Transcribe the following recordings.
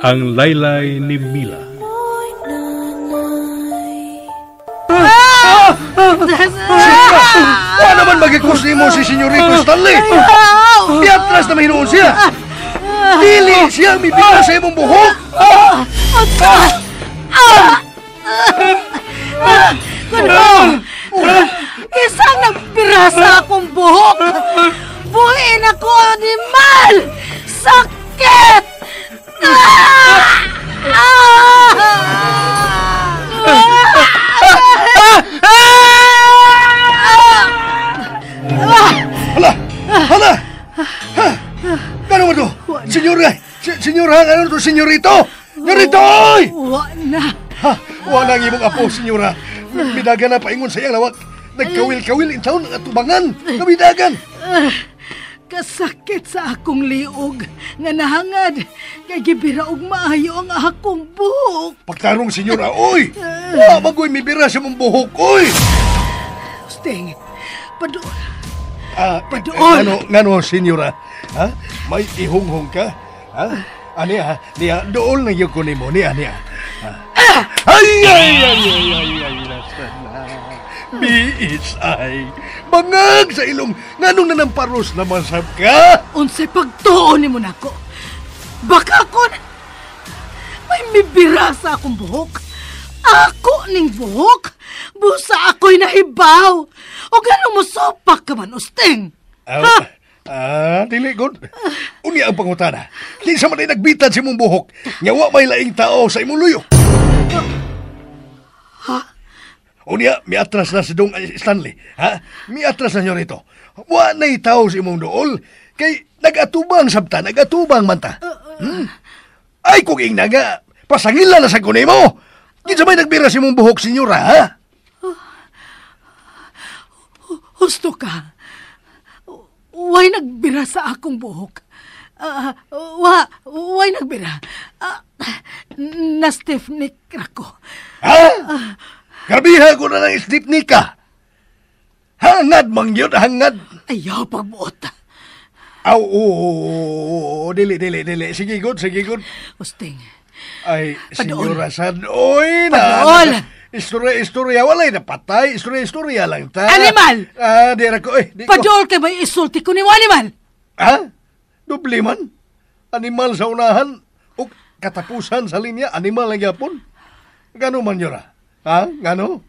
Ang Laylay ni Mila. Wa naman magikus nimo si Senyorito Stanley. Piatras na mahinuon siya. Dili siya mibira sa imong buhok. Kuno! Isang nagbira sa akong buhok! Buhin ako, animal! Sakit! Hala! Hala! Ha? Gano mo to? Senyora! Senyora, gano to? Senyorito! Senyorito! Oy! Wa na. Ha? Wala ang imong apo, senyora. Midagan na paingon sa iyang lawak. Nagkawil-kawil in taon ang atubangan. Namidagan. Kasakit sa akong liog nga nahangad kay gibira og maayo ang akong buhok. Pagtarong, senyora, oy! Wa magoy mibira sa imong buhok, oy! Sting, paduol. Ah, Paduol! Ngano, ngano, senyora? Ha? May ihunghong ka? Ha? Ani ha? Niya, dool na yun ko nimo. Niya, niya. Ay, ay, ay, ay, ay, ay, nasa na. BSI. Bangag sa ilong. Nganong nanamparos naman sab ka? Unsay pagtuon nimo nako? Baka kon may mibira sa akong buhok. Ako ning buhok. Busa ako'y nahibaw. O gano'ng musupak ka man, Usting? Aw, dili good. Unya ang pangutana. Kinsa man ay nagbitad sa imong buhok, nga wa may laing tao sa imong luyo. Ha? Unya, miatras na si Dong Stanley. Ha? Miatras na nyo rito. Wa na'y tao sa imong dool. Kay nag-atubang sabta, nag-atubang man ta. Ay, kung ingna nga, pasangila na sa kunay mo. Kinsa may nagbira sa imong buhok, senyora, ha? Husto ka. Way nagbira sa akong buhok. Way nagbira. Na stiff neck ra ko. Ha? Grabiha ko na ng stiff neck ka. Hangad mang yun, hangad. Ayaw pagbuot. Aw, oo, dili, dili, dili. Sige, good, sige, good. Usting. Ay, Padool. senyora sad, oy, na. Padool. Istorya, istorya, walay napatay. Istorya, istorya lang ta. Animal! Ah, di ra ko, eh. Di ko. Padool kay may isulti ko ni mo, animal! Ha? Doble man. Animal sa unahan o katapusan sa linya, animal ang gyapon. Gano man yun, ah? Ha? Gano?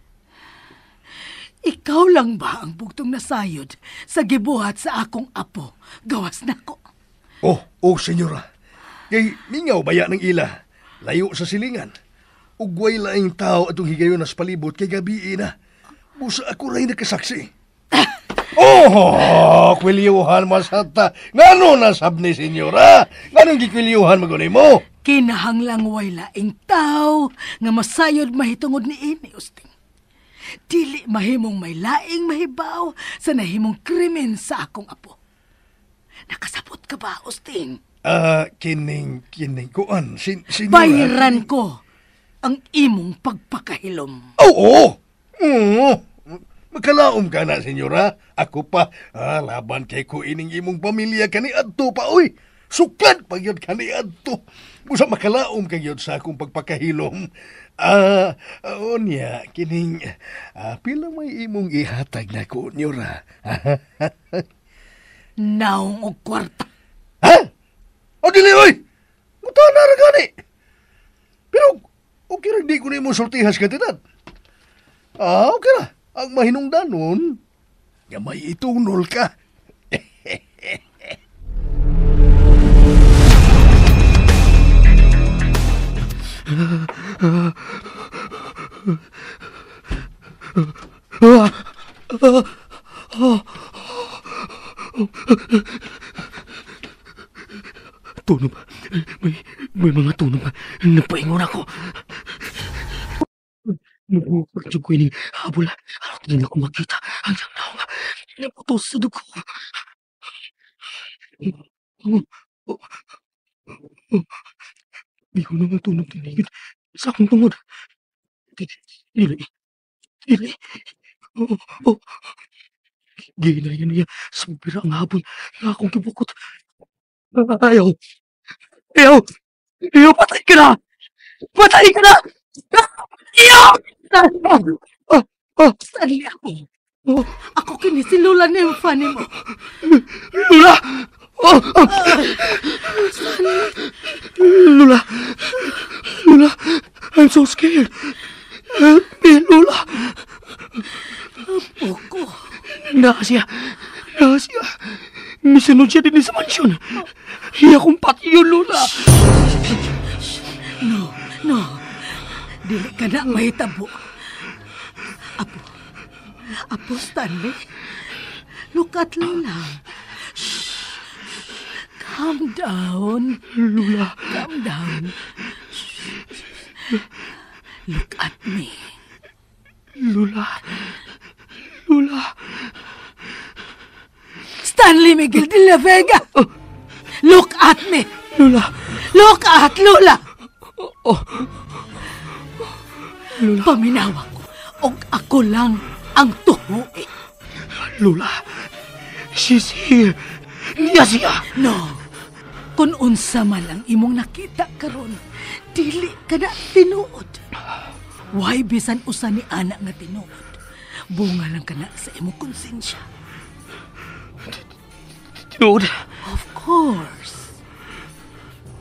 Ikaw lang ba ang bugtong nasayod sa gibuhat sa akong apo? Gawas na ko. Oh, oh, senyora. Kay mingaw baya ng ila. Layo sa silingan. Ugway laing tao atong higayon nas palibot kay gabi na. Busa ako ray nakasaksi. Oh, kwilyuhan masata. Ngano nasab ni senyora? Nganong gikwilyohan magunay mo? Kinahanglang way laing tao nga masayod mahitungod ni ini, Usting. Dili mahimong may laing mahibaw sa nahimong krimen sa akong apo. Nakasabot ka ba, Usting? Ah, kining kuan, senyora. Bayaran ko ang imong pagpakahilom. Oo! Oo! Magkalaom ka na, senyora. Ako pa, laban kay ko ining imong pamilya kaniadto pa, oy. Sukad pa gyud kaniadto. Busa makalaom ka gyud sa akong pagpakahilom. Unya, kining, pila may imong ihatag na ko, senyora? Naong og kwarta. Ha? O dili, oy! Mutana ra gani. Pero, okay ra di ko na imong sultihas kantidad. Okay ra. Ang mahinungdanon, nga may itunol ka. Tunog. May mga tunog. Nagpaingon ako. Nagpapagtug ko ining habol. Ano din ako makita. Ang siyang naong naputos sa dugo. Di ko na matunog tinigid sa akong tungod. Dili. Dili. Oh. Ginayan niya sa bira ang habol na akong gibukot. Ayaw. Ayaw. Iyo, patay ka na! Patay ka na! Iyo! Stanley, ako. Ako kini si Lola ni Fanny mo. Lola! Oh, oh. Lola! Lola! I'm so scared! Help me, Lola! Oko. Naa siya. Naa siya. Misunod siya din sa mansyon. Iya kong patiyon, Lola. No, no. Dili ka na mahitabo. Apo. Apo, Stanley. Look at Lola. Shh. Calm down. Lola. Calm down. Shh. Look at me. Lola. Lola. Stanley Miguel de la Vega. Look at me. Lola. Look at Lola. Oh. Lola. Paminawa ko. Og ako lang ang tuhui. Lola. She's here. Niya siya. No. Kung unsa man ang imong nakita karon, dili ka na tinuod. Why bisan usa ni ana nga tinuod? Bunga lang ka na sa imong konsensya. Tinuod? Of course.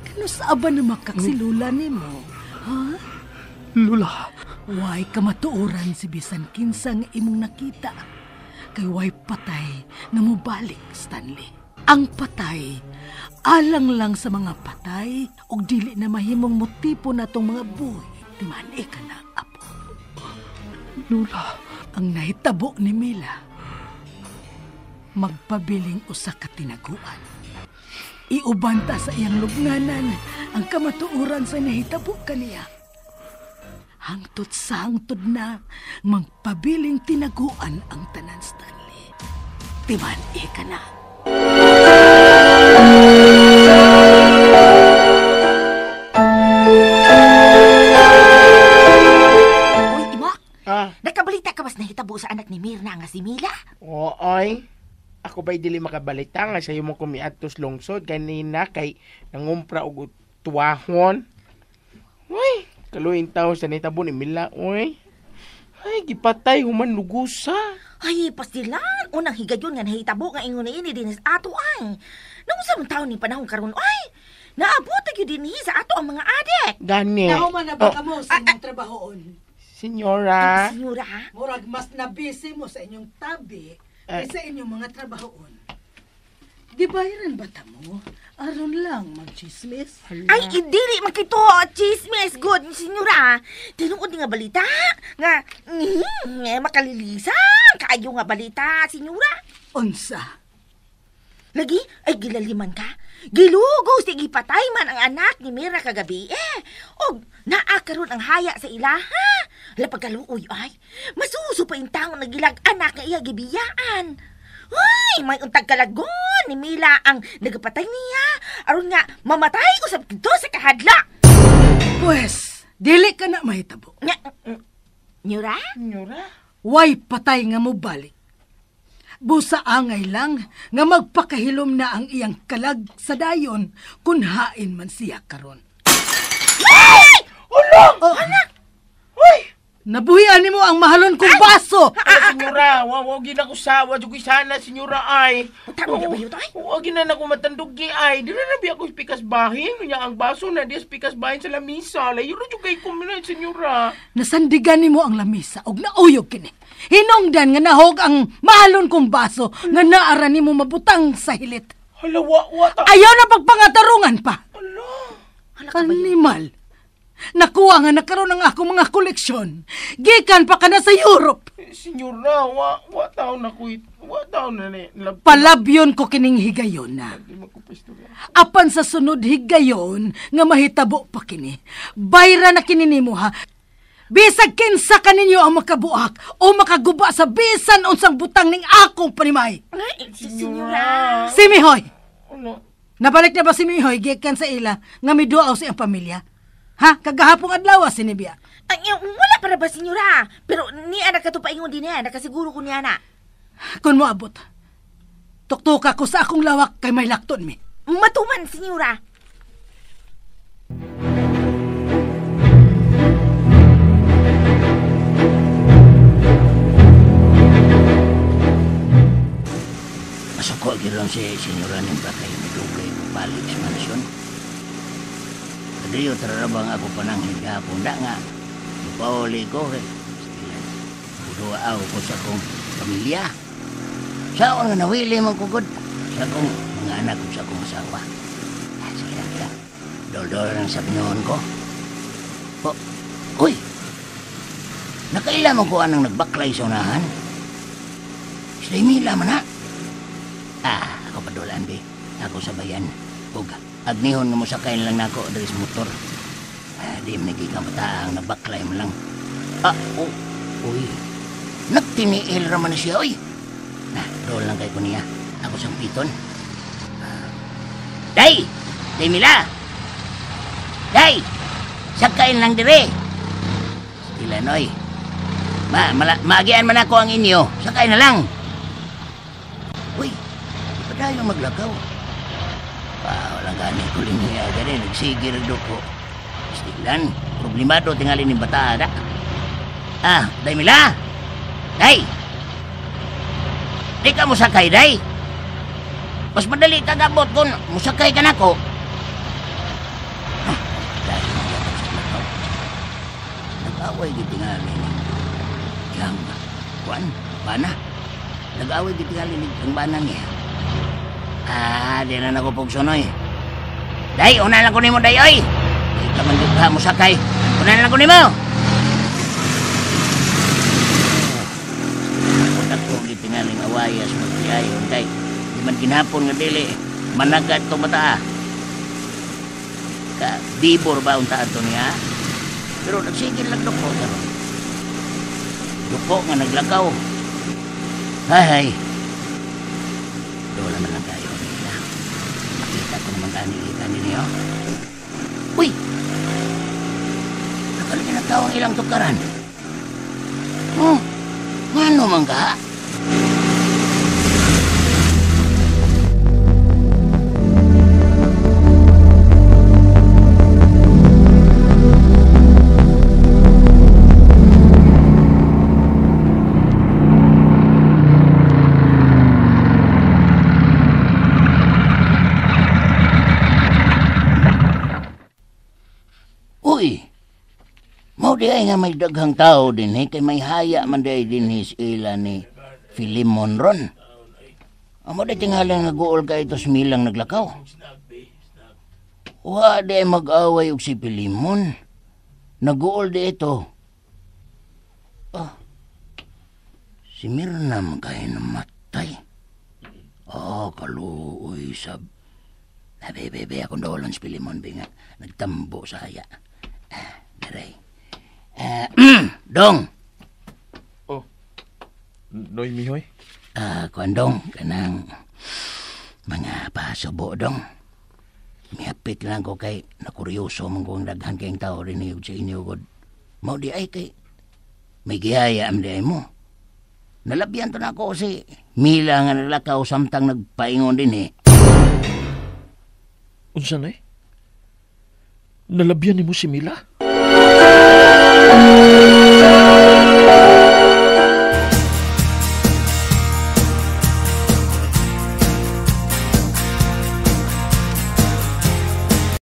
Kano sa ba na makaksilula nimo? Ha? Lola. Why ka matuoran si bisan kinsa nga imong nakita? Kay why patay nga mobalik, Stanley. Ang patay, alang lang sa mga patay ug dili na mahimong motibo na tong mga buhi. Timani ka na, apo. Lola. Ang nahitabo ni Mila, magpabiling usa ka tinaguan. Iubanta sa iyang lugnanan ang kamatuoran sa nahitabo kaniya. Hangtod sa hangtod na magpabiling tinaguan ang tanan, Stanley. Timan-i ka na. Uy, Imok! Nakabalita ka mas nahitabo sa anak ni Mirna nga si Mila? Oo, ako ba'y dili makabalita nga sa'yo mo kumiadtos lungsod kanina kay nangumpra og tuwahon. Uy, kaluin tao sa nitabo ni Mila, uy. Ay, gipatay human lugusa. Ay, pastilan! Unang higayon nga nahitabo nga ingon na ini din sa ato ay. Nung sa mong taon ni panahon karon ay, naabot gyud dinhi sa ato ang mga adek. Gani. Nahuman na ba kamo sa inyong trabahoon? Senyora. Senyora? Murag mas nabisi mo sa inyong tabi kaysa inyong mga trabahoon. Di bayaran ba ta mo? Aron lang magchismis. Ay, idili makito chismis good, senyora. Tinuod nga balita nga makalilisan kaayo nga balita, senyora. Unsa? Lagi, ay gilaliman ka. Gilugos ti gipatay man ang anak ni Mira kagabi eh. Og naa karon ang haya sa ilaha. Hala pagkaluoy ay. Masuso pa intang nagilag anak nga iya gibiyaan. Ay, may untag kalagon ni Mila ang nagapatay niya. Aron nga mamatay usab dito sa kahadla. Pwes, dili ka na mahitabo. Nyura? Nyura? Way patay nga mobalik. Busa angay lang nga magpakahilom na ang iyang kalag sa dayon kung hain man siya karon. Ay! Ulo! Oh, Anak! Uy! Nabuhian nimo ang mahalon kong baso! Ay, senyora, wag na ko sa, wag ko sana, senyora, ay. Wag na na ko matandugi, ay. Di na nabi ako pikas bahin. Unya ang baso na, di pikas bahin sa lamisa. Layo na kay kumina, senyora. Nasandigan nimo ang lamisa, og nauyog kini. Hinungdan nga nahog ang mahalon kong baso, nga naara nimo mabutang sa hilit. Hala, wa ta. Ayaw na pagpangatarungan pa. Hala. Animal. Nakuha nga nakaroon ang akong mga koleksyon. Gikan pa ka na sa Europe. Senyora, wa taon na ko. Wa taon na ni. Palabyon ko kining higayon na. Apan sa sunod higayon nga mahitabo pa kini. Bayra na kini nimo ha. Bisag kinsa kaninyo ang makabuak o makaguba sa bisan unsang butang ning akong panimay. Senyora. Si Mihoy. Ano? Nabalik na ba si Mihoy gikan sa ila nga miduaw sa iyang pamilya? Ha? Kagahapong adlaw si Nibia. Ay, wala pa na ba, senyora? Pero niya nakatupaingon din niya. Nakasiguro ko niya na. Kung moabot, tuktuka ko sa akong lawak kay may lakton mi. Matuman, senyora. Dako gyud lang si senyora ning kay nidugay ko balik sa mansyon. Kadriyo tarabang ako pananghid gahapon da nga ipauli ko kay duwa ko sa akong pamilya. Saon nga nawili man ko gud sa akong mga anak ug sa akong asawa. Sige lang ka. Dol-dol lang sa pinuon ko. Oh, uy! Nakaila mo ko anang nagbaklay sa unahan? Sila Mila man ha? Ah, ako padulaan be. Ako sa bayan. Ug agnihon nga mosakay lang nako diri sa motor. Ah, di man nagiging bataang nagbaklay man lang. Ah, oh, uy. Nagtiniil raman na siya, uy. Nah, dool lang kay ko niya. Ako sang piton. Day! Day Mila! Day! Sakain lang dire. Sila, noy. Maagian man ako ang inyo. Sakay na lang. Uy, di pa tayo maglakaw. Walang gani ko niya. Gani, nagsigir ko. Stilan, problemado tingali ni bata, da. Ah, Day Mila! Day! Di ka musakay, Day! Mas madali ka gabot kung musakay ka nako. Ah, dahil magyatap sa lakaw. Nag-away gitingali ni yang kuan, bana. Nag-away gitingali ni ang bana niya. Ah, di na nako pugsunoy. Day, una lang ko nimo, Day, oy! Di ka man ka musakay. Una lang ko nimo! Ako gitingaling awayas magtiayon, Day. Di man ginhapon nga dili managat tong bata. Ka bibor ba unta ato niya? Pero nagsigil lang duko karon. Duko nga naglakaw. Hay. Dola man lang kayo nila. Makita ko naman gani gani niyo. Uy! Nakalagyan ang tao ang ilang tukaran. Oh, ngano man ka? Uy, mao di ay nga may daghang tao din eh, kay may haya man di ay din sa ila ni Filimon ron. Amo di tingalang nag-uol ka ito sa Milang naglakaw. Wa di ay mag-away og si Filimon. Nag-uol di ito. Ah, si Mirna man kay namatay. Ah, kaluoy sab. Bebe, akong doolon si Filimon, be nga. Nagtambo sa haya. Daray. Dong. Oh. Noy mihoy. Kuan dong kanang mga pasubo dong. Mihapit lang ko kay nakuryoso man ko ang daghan kayong tao rin sa inyo god. Mao di ay kay may gihaya am di ay mo. Nalabyan to na ako si Mila nga naglakaw samtang nagpaingon din eh. Unsa nay? Nalabyan nimo si Mila?